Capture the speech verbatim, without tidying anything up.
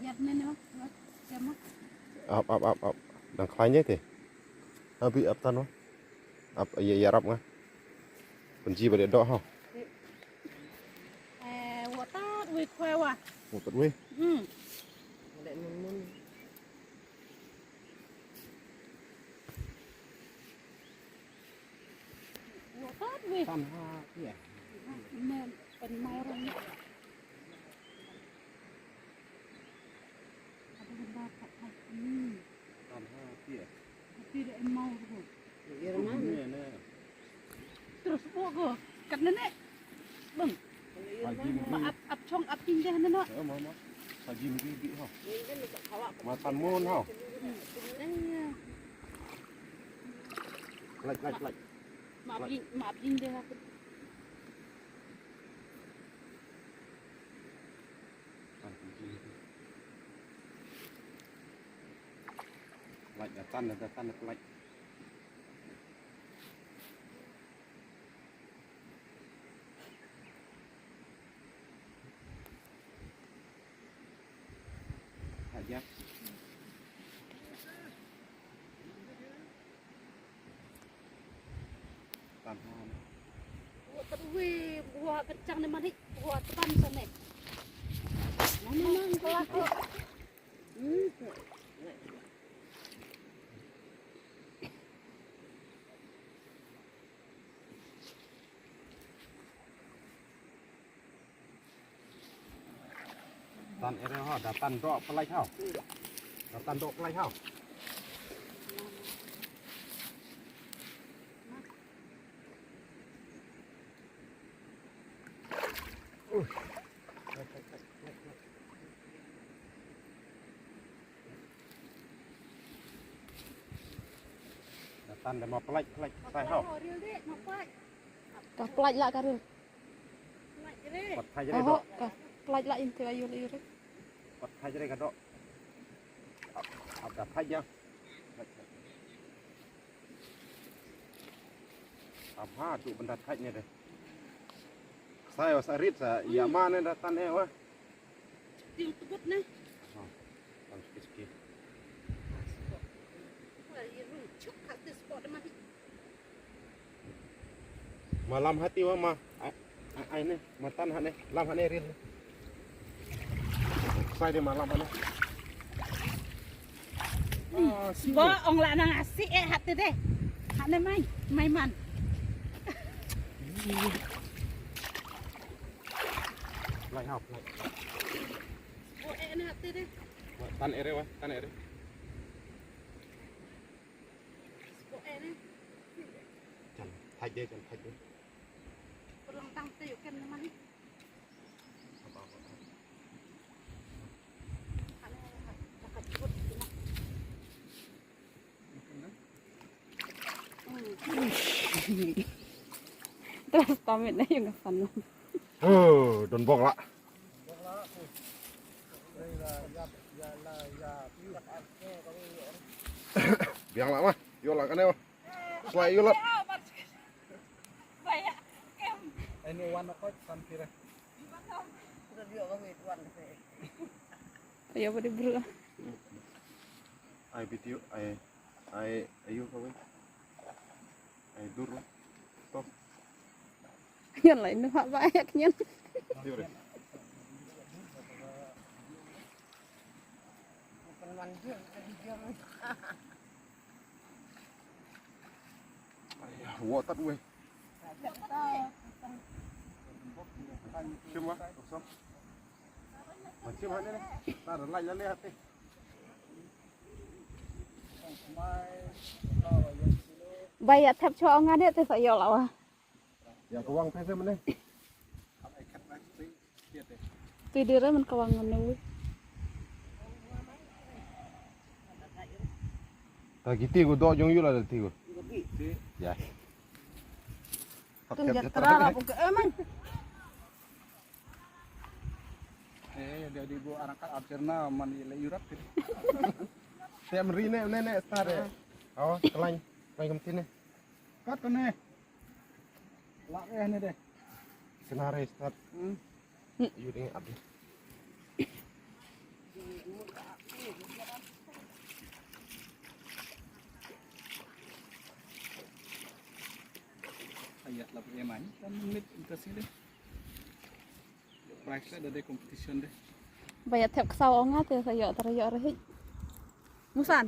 Ïap ne ne ma. Ïap ma. Ap, ap, ap, ap. Dang khlaiñ te. Abi ap tan ma. Ap, ïa, ïarap nga. Pynji ba dei doh ha. Eh, wa tat wei khwai wa. Wa tat wei. Hmm. Wa tat wei. Tan ha, ïa. Men, pen mau rong. Ada gambar kat, kat ni. Tam ha, pia. Tapi dia mau tu. Iya, mana? Ini, ini. Terus buat ke? Kat nenek. Bang. Pagi mungkin. Ap, ap chong, ap king deh, nenek. Ya, mama. Pagi mungkin, ha. Matan mun, ha. Hmm. Iya. Like, like, like. Maaf, maaf, deh, aku. Pelaih, datang, datang, pelaih. Aja. Tan ha ne. Wa tat wei, wa kachang ne mani, wa teban sa ne. Mani nang kelak. Hmm. Tan ere ho, da tan doh pelaih ho. Da tan doh pelaih ho. Da tan da ma pelaih, pelaih, pelaih ho. Ka pelaih lah ka ril. Pat phai jere. Oho, doh. Ka pelaih lah inte ayu le ire. Pat phai jere ka doh. Ap, ap da phai ja. Ap ha tu benda phai ne de. Sa yo sa rit sa ya ma ne da tan e wa. Ting tebut ne. Ha. Tan sikit-sikit. Wa ye rung chuk kat te spot de mati. Ma lam hati wa ma. Ai, ai, ai ne, ma tan ha ne, lam ha ne ril. Sai de ma lam ha ne. Ah, si. Bo ong la nang asi eh hati de. Ha ne mai, mai man. Lai hap, lai. Bo eh ne hati de. Tan ere wa, tan ere. Jan thait de, jan thait de. Terus pamit na yung kapan. Oh, don bok lah. Biang lah mah, yo lah kane mah. Slai yo lah. Ini wan ko san kira. Ayo pada bro. Ai video ai ai ayo kawai. Ai dur. Stop. Yan lai nu ha ba yak nyan. Dur. Bukan manjur, video. Ai, wa tat wei. Shim wa, kosong. Ma shim ha ne ne. Ta da lai la le ha te. Ba ya thep cho nga de te sa yo la wa. Ya ko wang te se mane. Ti dei re man ka wang ngan nui. Ta kiti ko dok jong yu la dati ko. Ya. Tun jatra la ko ke emang. Eh, dia di bu arangkat absirna man le yurap. Tem rine ne ne stare. Oh, kelain. Kelain kam tine. Kat kene. Lak eh ne deh. Senare start. Hmm. Yu ding abis. Ïa la ba ïa man. Kan mit interesting de. Prize la da de competition de. Ba ïa thep ksaw ong nga te sa ïoh tara ïoh rehit. Musan.